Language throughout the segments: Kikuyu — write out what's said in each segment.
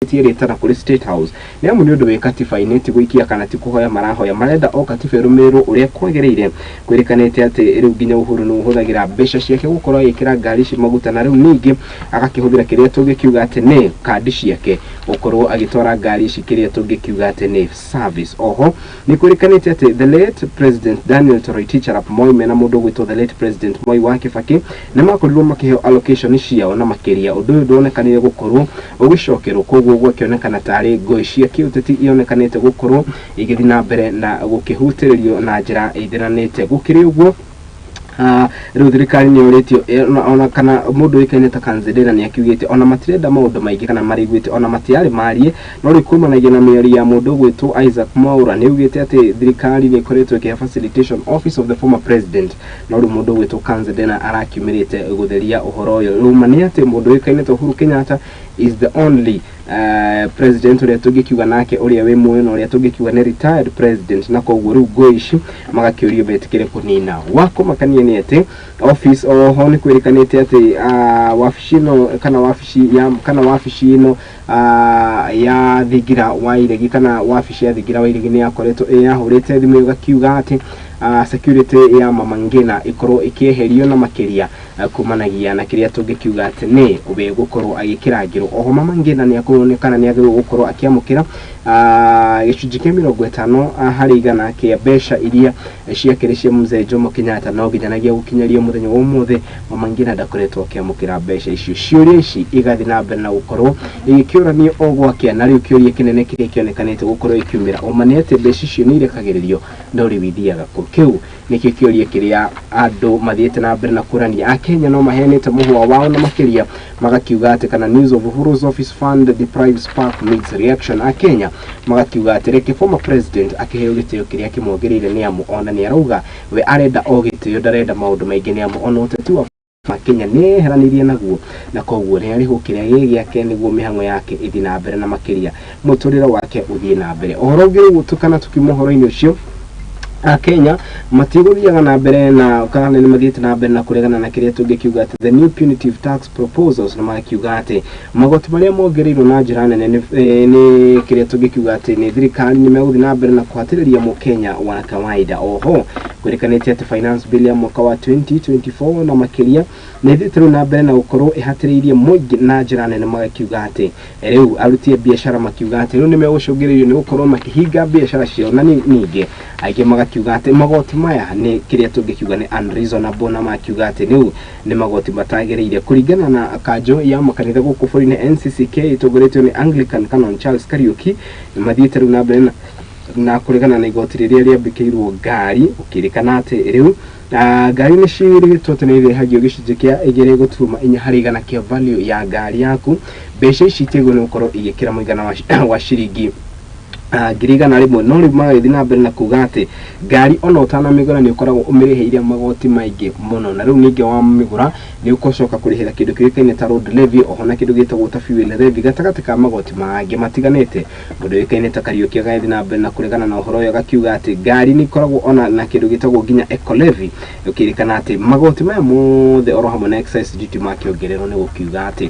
Rĩtana kũrĩ State House nĩ amu nĩ ũndũ wĩ katiba-inĩ, ti gũikia kana ti kũhoya marahoya, marenda o katiba ĩrũmĩrĩrwo ũrĩa kwagĩrĩire. Kwĩrĩkanĩte atĩ rĩu nginya Uhuru nĩ ũhũthagĩra mbeca ciake gũkorwo agĩkĩra ngari ici maguta, na rĩu ningĩ agakĩhũthĩra kĩrĩa tũngĩkiuga atĩ nĩ kandi ciake gũkorwo agĩtwara ngari ici kĩrĩa tũngĩkiuga atĩ nĩ service. Oho nĩ kwĩrĩkanĩte atĩ the late President Daniel Toroitich arap Moi mena mũndũ ũgwĩtwo the late President Moi wa Kibaki nĩ makorirwo makĩheo allocation ciao, na makĩria ũndũ ũyũ ndwonekanire gũkorwo ũgĩcokerwo, koguo gwakĩonekana tarĩ ngũĩ cia kĩũteti ionekanĩte gũkorwo igĩthiĩ na mbere na gũkĩhutĩrĩrio na njĩra ĩithĩranĩte. Gũkĩrĩ ũguo, rĩu thirikari nĩ yũrĩtio ona kana mũndũ ũĩkaine ta Kanzedera nĩ akiugĩte ona matirenda maũndũ maingĩ kana marĩiguĩte ona matiarĩ marie, no rĩu kumanagia na mĩario ya mũndũ ũgwĩtwo Isaac Mwaura nĩ augĩte atĩ thirikari nĩ ĩkoretwo ĩkĩhe facilitation office of the former president, no rĩu mũndũ ũgwĩtwo Kanzedera arakiumĩrĩte gũtheria ũhoro ũyũ. Rĩu ma nĩ atĩ mũndũ ũĩkaine ta Uhuru Kenyatta is the only president ũrĩa tũngĩkiuga nake ũrĩa wĩ muoyo na ũrĩa tũngĩkiuga nĩ retired president, na koguo rĩu ngũĩ ici magakĩũrio metĩkĩre kũnina. Wa kũmakania nĩ atĩ office oho nĩ kwĩrĩkanĩte atĩ wabici ĩno kana wabici ya kana wabici ĩno ya Thingira wa Iregi kana wabici ya Thingira wa Iregi nĩ yakoretwo yahũrĩte thimũ ĩgakiuga atĩ security ya Mama Ngina ĩkorwo ĩkĩeherio, na makĩria kumanagia na kĩrĩa tũngĩkiuga atĩ nĩ we gũkorwo agĩkĩrangĩrwo. Oho Mama Ngina nĩ akonekana nĩ agĩrĩirwo gũkorwo akĩamũkĩra gĩcunjĩ kĩa 50% kĩa mbeca iria ciakĩrĩ cia Mzee Jomo Kenyatta, no nginyanagia gũkinyaria mũthenya wa ũmũthĩ Mama Ngina ndakoretwo akĩamũkĩra mbeca icio. Ciũria ici igathiĩ na mbere na gũkorwo igĩkĩũranio o gwakĩa, na rĩu kĩũria kĩnene kĩrĩa kĩonekanĩte gũkorwo ĩkiumĩra ũma nĩ atĩ mbeca icio nĩ irekagĩrĩrio, no rĩu ithiaga kũ? Kĩu nĩkĩo kĩũria kĩrĩa andũ mathiĩte na mbere na kũrania. Akenya no maheanĩte mũhũa wao, na makĩria magakiuga atĩ kana news of Uhuru's office fund deprives spark mixed reaction. Akenya magakiuga atĩ reke former president akĩheo gĩtĩo kĩrĩa kĩmwagĩrĩire, nĩ amu ona nĩ arauga we arenda o gĩtĩo, ndarenda maũndũ maingĩ, nĩ amu ona ũteti wa Kenya nĩ eyeheranirie naguo, na koguo nĩ arĩhwo kĩrĩa gĩ gĩake nĩguo mĩhang'o yake ĩthiĩ na mbere na makĩria mũtũrĩre wake ũthiĩ na mbere. Ũhoro ũngĩ rĩu kana tukiuma ũhoro-inĩ ũcio, Akenya matigũthiaga na mbere na kana nĩ mathiĩte na mbere na kũregana na kĩrĩa tũngĩkiuga atĩ the new punitive tax proposals, na magakiuga atĩ magoti marĩa mongereirwo na njĩra nene nĩ kĩrĩa tũngĩkiuga atĩ nĩ thirikari nĩ megũthiĩ na mbere na kũhatĩrĩria mũkenya wa kawaida. Oho kwĩrĩkanĩte atĩ finance bill ya mwaka wa 2024 na makĩria nĩ ĩthiĩte rĩu na mbere na gũkorwo ĩhatĩrĩirie mũingĩ na njĩra nene, magakiuga atĩ rĩu aruti a biacara makiuga atĩ rĩu nĩ megũcũngĩrĩrio nĩ gũkorwo makĩhinga biacara ciao, na ningĩ aingĩ magakiuga atĩ magoti maya nĩ kĩrĩa tũngĩkiuga nĩ unreasonable, na makiuga atĩ rĩu nĩ magoti matagĩrĩire. Kũringana na kanjũ ya makanitha gũkũ bũrũri-inĩ NCCK ĩtongoretio nĩ Anglican Canon Charles Kariuki, nĩ mathiĩte rĩu na mbere na kũregana na igoti rĩrĩa rĩambĩkĩirwo ngari, gũkĩrĩkana atĩ rĩu ngari nĩ ciĩrĩtwo atĩ nĩ irĩhagio gĩcunjĩ kĩa 2.4% kĩa value ya ngari yaku. Mbeca ici itiagĩrĩirwo nĩ gũkorwo igĩkĩra mũigana wa ciringi 100,000, no rĩu magagĩthiĩ na mbere na kuga atĩ ngari ona ũtanamĩgũra nĩ ũkoragwo ũmĩrĩhĩire magoti maingĩ mũno, na rĩu ningĩ wamĩgũra nĩ ũgũcoka kũrĩhĩra kĩndũ kĩũĩkaine ta road levy, oho na kĩndũ gĩtagwo ta fuel levy gatagatĩ ka magoti mangĩ matiganĩte. Mũndũ ũĩkaine ta Kariũki agagĩthiĩ na mbere na kũregana na ũhoro ũyũ, agakiuga atĩ ngari nĩ ikoragwo ona na kĩndũ gĩtagwo nginya eco levy, ũkĩrĩkana atĩ magoti maya mothe oro hamwe na excise duty makĩongererwo nĩ gũkiuga atĩ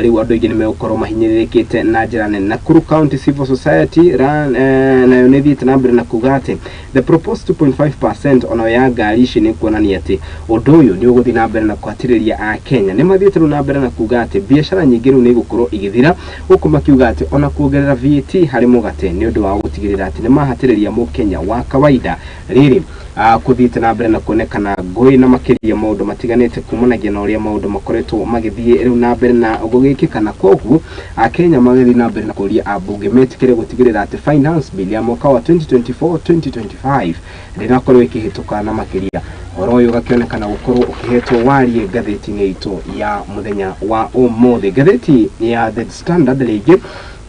rĩu andũ aingĩ nĩ megũkorwo mahinyĩrĩrĩkĩte na njĩra nene. Nakuru County Civil Society nayo nĩ ĩthiĩte na mbere na kuga atĩ the proposed 2.5% onayo ya ngari ici nĩ kuonania atĩ ũndũ ũyũ nĩ ũgũthiĩ na mbere na kũhatĩrĩria Akenya. Nĩ mathiĩte rĩu na mbere na kuga atĩ biacara nyingĩ rĩu nĩ igũkorwo igĩthira gũkũ, makiuga atĩ ona kuongerera VAT harĩ mũgate nĩ ũndũ wa gũtigĩrĩra atĩ nĩ mahatĩrĩria mũkenya wa kawaida. Rĩrĩ kũthiĩte na mbere na kuonekana ngũĩ na makĩria maũndũ matiganĩte kumanagia na ũrĩa maũndũ makoretwo magĩthiĩ rĩu na mbere na gũgĩkĩka, na koguo Akenya magĩthiĩ na mbere na kũria ambunge metĩkĩre gũtigĩrĩra atĩ finance bill ya mwaka wa 2024 2025 ndĩnakorwo ĩkĩhĩtũka, na makĩria ũhoro ũyũ ũgakĩonekana gũkorwo ũkĩhetwo warie ngathĩti-inĩ itũ ya mũthenya wa ũmũthĩ. Ngathĩti ya The Standard rĩngĩ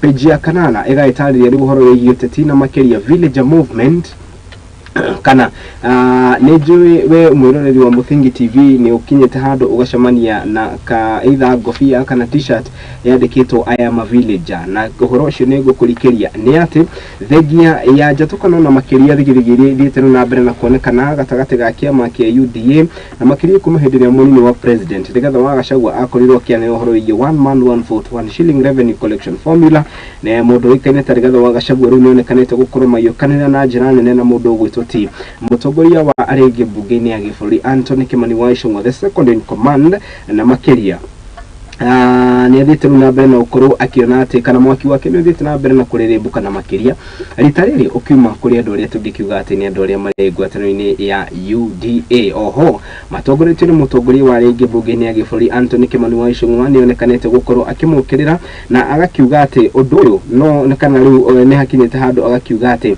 page ya kanana ĩgagĩtarĩria rĩu ũhoro wĩgiĩ ũteti, na makĩria villager movement. Kana nĩ njũĩ we mwĩroreri wa Mũthingi TV nĩ ũkinyĩte handũ ũgacemania na ka either ngobia kana t-shirt yandĩkĩtwo "I am a villager", na ũhoro ũcio nĩ ngũkũrikĩria nĩ atĩ thengia ya njatũkano na makĩria thigithigi iria ithiĩte na mbere na kuonekana gatagatĩ ga kĩama kĩa UDA, na makĩria kuma hĩndĩ ĩrĩa mũnini wa president Rigathĩ wa Gachagua akorirwo akĩanĩrĩra ũhoro wĩgiĩ one man one vote one shilling revenue collection formula. Na mũndũ ũĩkaine ta Rigathĩ wa Gachagua rĩu nĩonekanĩte gũkorwo magĩũkanĩra na njĩra nene na mũndũ ũgwĩtwo ti mũtongoria wa arĩa aingĩ mbunge-inĩ ya gĩbũrũri Anthony Kimani wa Ichung'wa, the second in command, na makĩria nĩ athiĩte rĩu na mbere na gũkorwo akĩona atĩ kana mwaki wake nĩ ũthiĩte na mbere na kũrĩrĩmbũka, na makĩria rita rĩrĩ ũkiuma kũrĩ andũ arĩa tũngĩkiuga atĩ nĩ andũ arĩa marĩ ngwatanĩro-inĩ ya UDA. Oho matongoretio nĩ mũtongoria wa arĩa aingĩ mbunge-inĩ ya gĩbũrũri Anthony Kimani wa Ichung'wa, nĩ onekanĩte gũkorwo akĩmũkĩrĩra na agakiuga atĩ ũndũ ũyũ no kana rĩu nĩ hakinyĩte handũ agakiuga atĩ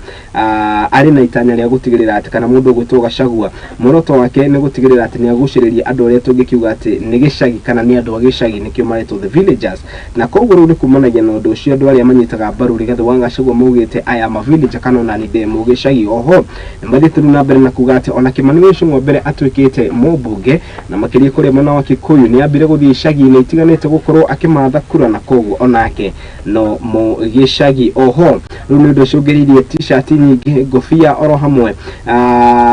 arĩ na itanya rĩa gũtigĩrĩra atĩ kana mũndũ ũgwĩtwo Gachagua muoroto wake nĩ gũtigĩrĩra atĩ nĩ agucĩrĩria andũ arĩa tũngĩkiuga atĩ nĩ gĩcagi kana nĩ andũ a gĩcagi, nĩkĩo maretwo the villagers. Na koguo rĩu nĩ kumanagia na ũndũ ũcio andũ arĩa manyitaga mbaru Rigathĩ wa Gachagua maugĩte "I am a villager" kana ona ni ndĩ mũgĩcagi. Oho nĩ mathiĩte rĩu na mbere na kuga atĩ ona Kimani wa Ichung'wa mbere atuĩkĩte mũmbunge, na makĩria kũrĩa mwena wa Kikuyu, nĩ ambire gũthiĩ icagi-inĩ itiganĩte gũkorwo akĩmatha kura, na koguo onake no mũgĩcagi. Oho rĩu nĩ ũndũ ũcũngĩrĩirie t-shirt nyingĩ, ngobia oro hamwe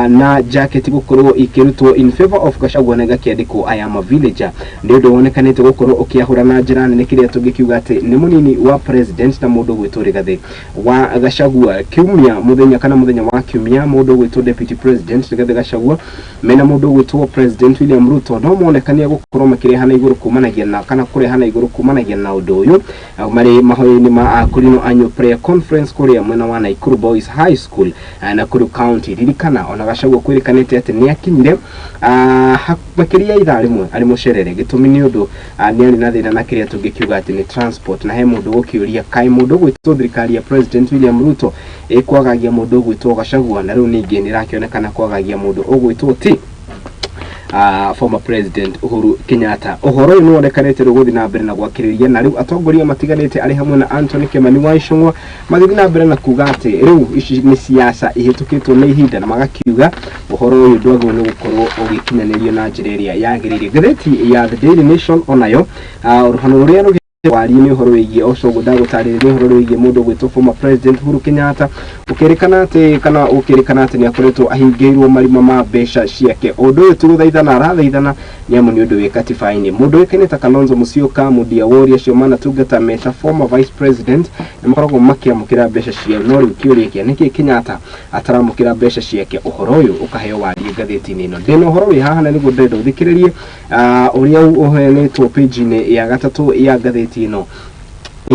na jacket gũkorwo ikĩrutwo in favor of Gachagua na igakĩandĩkwo "I am a villager". Nĩ ũndũ wonekanĩte gũkorwo ũkĩahũra na njĩra nene kĩrĩa tũngĩkiuga atĩ nĩ mũnini wa president na mũndũ ũgwĩtwo Rigathĩ wa Gachagua. Kiumia mũthenya kana mũthenya wa kiumia, mũndũ ũgwĩtwo deputy president Rigathĩ Gachagua mena mũndũ ũgwĩtwo President William Ruto no monekania gũkorwo makĩrehana igũrũ kumanagia na kana kũrehana igũrũ kumanagia na ũndũ ũyũ marĩ mahoya-inĩ ma Akorino Annual Prayer Conference kũrĩa mwena wa Nakuru Boys High School, Nakuru County. Ririkana ona Gachagua kwĩrĩkanĩte atĩ nĩ akinyire makĩria ithaa rĩmwe arĩ mũcerere, gĩtũmi nĩ ũndũ nĩ arĩ na thĩna na kĩrĩa tũngĩkiuga atĩ nĩ transport. Na he mũndũ gũkĩũria kaĩ mũndũ ũgwĩtwo thirikari ya President William Ruto ĩkwagagia mũndũ ũgwĩtwo Gachagua, na rĩu ningĩ nĩ ĩrakĩonekana kwagagia mũndũ ũgwĩtwo ti former president Uhuru Kenyatta. Ũhoro ũyũ nĩ wonekanĩte rĩu gũthiĩ na mbere na gwakĩrĩria, na rĩu atongoria matiganĩte arĩ hamwe na Anthony Kimani wa Ichung'wa magĩthiĩ na mbere na kuga atĩ rĩu ici nĩ siasa ihĩtũkĩtwo nĩ ihinda, na magakiuga ũhoro ũyũ ndwagĩrĩirwo nĩ gũkorwo ũgĩkinyanĩrio na njĩra ĩrĩa yagĩrĩire. Ngathĩti ya The Daily Nation onayo rũhano rũrĩa rũgĩ warie nĩ ũhoro wĩgiĩ ũcio ũguo ndagũtarĩria, nĩ ũhoro wĩgiĩ mũndũ ũgwĩtwo former president Uhuru Kenyatta, ũkĩrĩkana atĩ kana ũkĩrĩkana atĩ nĩ akoretwo ahingĩirwo marima ma mbeca ciake. Ũndũ ũyũ ti gũthaithana arathaithana, nĩ amu nĩ ũndũ wĩ katiba-inĩ. Mũndũ ũĩkaine ta Kalonzo Musyoka, Mudia Wori, acio manatungata meta former vice president nĩ makoragwo makĩamũkĩra mbeca ciao, no rĩu kĩũria kĩa nĩkĩ Kenyatta ataramũkĩra mbeca ciake, ũhoro ũyũ ũkaheo warie ngathĩti-inĩ ĩno. Ndĩna ũhoro wĩ haha na nĩguo ndĩrenda ũthikĩrĩrie ũrĩa ũheanĩtwo page-inĩ ya gatatũ ya ngathĩti ĩno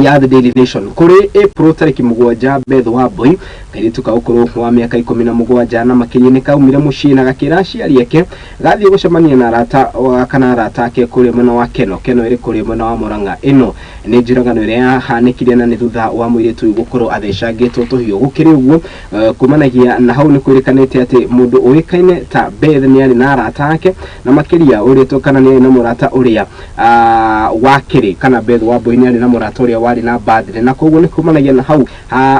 ya The Daily Nation. Kũrĩ April tarĩki 7, Beth Wambui, kairĩtu ka ũkũrũ wa mĩaka 17 na makĩria, nĩ kaumire mũciĩ na gakĩra aciari ake gathiĩ gũcemania na arata kana arata ake kũrĩa mwena wa Keno. Keno ĩrĩ kũrĩa mwena wa Murang'a. Ĩno nĩ njũragano ĩrĩa yahanĩkire na nĩ thutha wa mũirĩtu ũyũ gũkorwo athecangĩtwo tũhiũ. Gũkĩrĩ ũguo, kumanagia na hau nĩ kwĩrĩkanĩte atĩ mũndũ ũĩkaine ta Beth nĩ arĩ na arata ake, na makĩria ũrĩtwo kana nĩ arĩ na mũrata ũrĩa wakĩrĩ kana Beth Wambui nĩ arĩ na mũrata ũrĩa warĩ na birthday, na koguo nĩ kumanagia na hau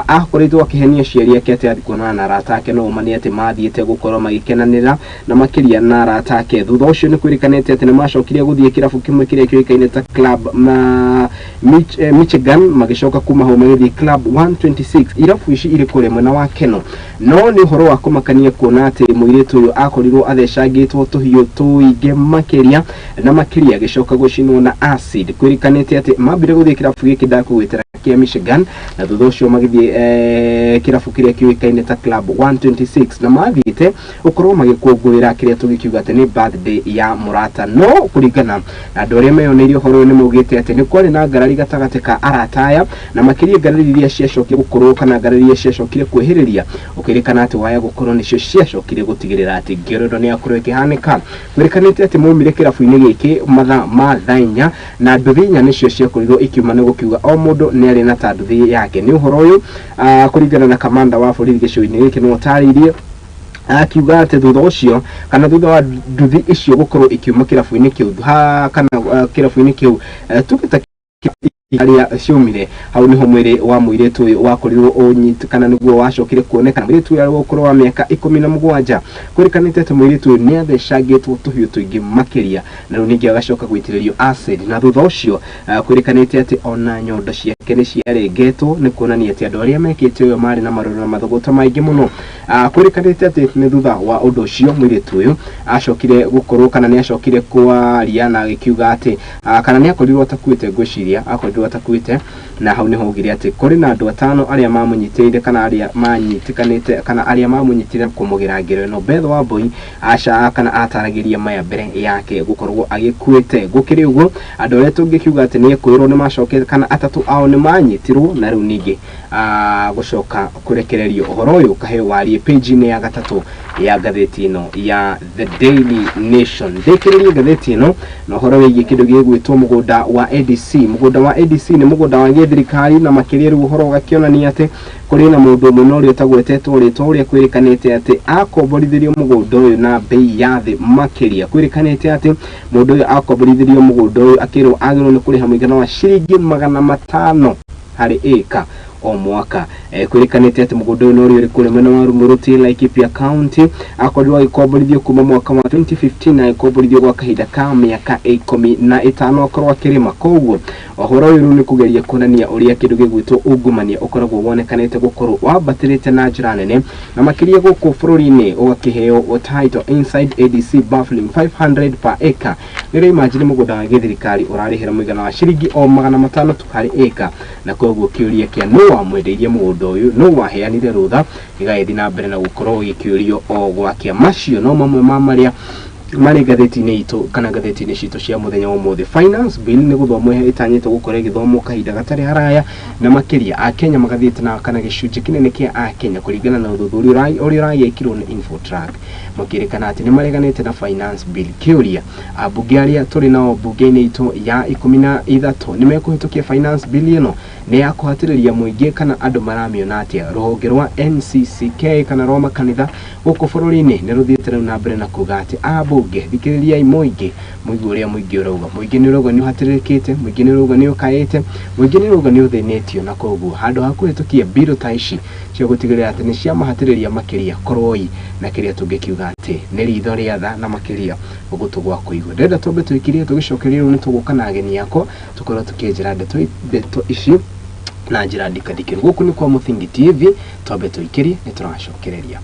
akoretwo akĩhenia aciari ake atĩ athiĩ kuonana na arata ake, no ũma nĩ atĩ mathiĩte gũkorwo magĩkenanĩra na makĩria na arata ake. Thutha ũcio nĩ kwĩrĩkanĩte atĩ nĩ macokire gũthiĩ kĩrabu kĩmwe kĩrĩa kĩũĩkaine ta Club na Michigan, magĩcoka kuma hau magĩthiĩ Club 126. Irabu ici irĩ kũrĩa mwena wa Keno. No nĩ ũhoro wa kũmakania kuona atĩ mũirĩtu ũyũ akorirwo athecangĩtwo tũhiũ tũingĩ makĩria, na makĩria agĩcoka gũcinwo na acid. Kwĩrĩkanĩte atĩ mambire gũthiĩ kĩrabu gĩkĩ ndakũgwĩtĩra kĩa Michigan, na thutha ũcio magĩthiĩ kĩrabu kĩrĩa kĩũĩkaine ta Club 126, na mathiĩte gũkorwo magĩkũngũĩra kĩrĩa tũgĩkiuga atĩ nĩ birthday ya mũrata. No kũringana na andũ arĩa meyoneire ũhoro ũyũ, nĩ maugĩte atĩ nĩ kwarĩ na ngarari gatagatĩ ka arata aya, na makĩria ngarari iria ciacokire gũkorwo kana ngarari iria ciacokire kwĩhĩrĩria, ũkĩrĩkana atĩ waya gũkorwo nĩcio ciacokire gũtigĩrĩra atĩ ngero ĩno nĩ yakorwo ĩkĩhanĩka. Kwĩrĩkanĩte atĩ maumire kĩrabu-inĩ gĩkĩ mathaa ma thaa 4, na nduthi 4 nĩcio ciakorirwo ikiuma, nĩ gũkiuga o mũndũ nĩ arĩ na ta nduthi yake. Nĩ ũhoro ũyũ kũringana na kamanda wa borithi gĩcigo-inĩ gĩkĩ nĩ ũtarĩirie akiuga atĩ thutha ũcio kana thutha wa nduthi icio gũkorwo ikiuma kĩrabu-inĩ kĩu kana kĩrabu-inĩ kĩu tuge ta Harĩa ciumire hau niho mwĩrĩ wa mũirĩtu ũyũ wakorirwo ũnyit kana nĩguo wacokire kuonekana. Mũirĩtu ũyũ arĩ wa ũkũrũ wa mĩaka 17. Kwĩrĩkanĩte atĩ mũirĩtu ũyũ nĩ athecangĩtwo tũhiũ tũingĩ makĩria, na rĩu ningĩ agacoka gũitĩrĩrio acid, na thutha ũcio kwĩrĩkanĩte atĩ ona nyondo ciake nĩ ciarengetwo, nĩ kuonania atĩ andũ arĩa mekĩte ũyũ marĩ na marũrũ na mathũgũta maingĩ mũno. Kwĩrĩkanĩte atĩ nĩ thutha wa ũndũ ũcio mũirĩtu ũyũ acokire gũkorwo kana nĩ acokire kwaria na agĩkiuga atĩ kana nĩ akorirwo atakuĩte, ngwĩciria akorirwo atakuĩte, na hau nĩho augire atĩ kũrĩ na andũ atano arĩa mamũnyitĩrĩire kana arĩa manyitĩkanĩte kana arĩa mamũnyitire kũmũgera ngero ĩno. Beth Wambui aca kana ataragĩria maya mbere yake gũkorwo agĩkuĩte. Gũkĩrĩ ũguo, andũ arĩa tũngĩkiuga atĩ nĩ ekwĩrwo nĩ macokete kana atatũ ao nĩ manyitirwo na rĩu ningĩ gũcoka kũrekererio. Ũhoro ũyũ ũkaheo warie page-inĩ ya gatatũ ya ngathĩti ĩno ya The Daily Nation. Ndĩkĩrĩrie ngathĩti ĩno na ũhoro wĩgiĩ kĩndũ gĩgwĩtwo mũgũnda wa ADC. Mũgũnda wa ADC nĩ mũgũnda wa gĩthirikari, na makĩria rĩu ũhoro ũgakĩonania atĩ kũrĩ na mũndũ ũmwe na ũrĩa ũtagwetetwo rĩtwa, ũrĩa kwĩrĩkanĩte atĩ akomborithirio mũgũnda ũyũ na bei ya thĩ makĩria. Kwĩrĩkanĩte atĩ mũndũ ũyũ akomborithirio mũgũnda ũyũ akĩrwo agĩrĩirwo nĩ kũrĩha mũigana wa ciringi 500 harĩ ĩka o mwaka. Kwĩrĩkanĩte atĩ mũgũnda ũyũ na ũrĩa ũrĩ kũrĩa mwena wa Rumuruti, Laikipia County, akorirwo agĩkomborithio kuma mwaka wa 2015 na agĩkomborithio gwa kahinda ka mĩaka 15 akorwo akĩrĩma. Koguo ũhoro ũyũ rĩu nĩ kũgeria kuonania ũrĩa kĩndũ gĩgwĩtwo ungumania ũkoragwo wonekanĩte gũkorwo wambatĩrĩte na njĩra nene, na makĩria gũkũ bũrũri-inĩ, ũgakĩheo title "Inside ADC Baffling 500 per acre". Nĩ imagine mũgũnda wa gĩthirikari ũrarĩhĩra mũigana wa ciringi o 500 tu harĩ ĩka, na koguo kĩũria kĩa nũ wamwendeirie mũgũnda ũyũ, nũ waheanire rũtha, gĩgagĩthiĩ na mbere na gũkorwo gĩkĩũrio o gwakĩa. Macio no mamwe ma marĩa marĩ ngathĩti-inĩ itũ kana ngathĩti-inĩ citũ cia mũthenya wa ũmũthĩ. Finance Bill nĩ gũthomwo ĩtanyĩtwo gũkorwo ĩgĩthomwo kahinda gatarĩ haraya, na makĩria Akenya magathiĩte na kana gĩcunjĩ kĩnene kĩa Akenya, kũringana na ũthuthuria ũrĩa ũragĩkirwo nĩ Infotrack, makĩrĩkana atĩ nĩ mareganĩte na Finance Bill. Kĩũria, ambunge arĩa tũrĩ nao mbunge-inĩ itũ ya 13 nĩ mekũhĩtũkia Finance Bill ĩno nĩ ya kũhatĩrĩria mũingĩ, kana andũ maramĩona atĩa? Rũhonge rwa NCCK kana rwa makanitha gũkũ bũrũri-inĩ nĩ rũthiĩte rĩu na mbere na kuga atĩ ambunge, thikĩrĩriai mũingĩ, mũigue ũrĩa mũingĩ ũrauga. Mũingĩ nĩ ũrauga nĩ ũhatĩrĩrĩkĩte, mũingĩ nĩ ũrauga nĩ ũkaĩte, mũingĩ nĩ ũrauga nĩ ũthĩnĩtio, na koguo handũ ha kũhĩtũkia mbirũ ta ici cia gũtigĩrĩra atĩ nĩ ciamahatĩrĩria makĩria, korwoi na kĩrĩa tũngĩkiuga atĩ nĩ ritho rĩa tha na makĩria gũtũ gwa kũigua. Ndĩrenda twambe twĩkirie, tũgĩcokeria rĩu nĩ tũgũka na ageni akwa tũkorwo tũkĩenjera ndeto ici na njĩra ndikandikĩru. Gũkũ nĩ kwa Mũthingi TV, twambe tũikĩrie, nĩ tũracokereria.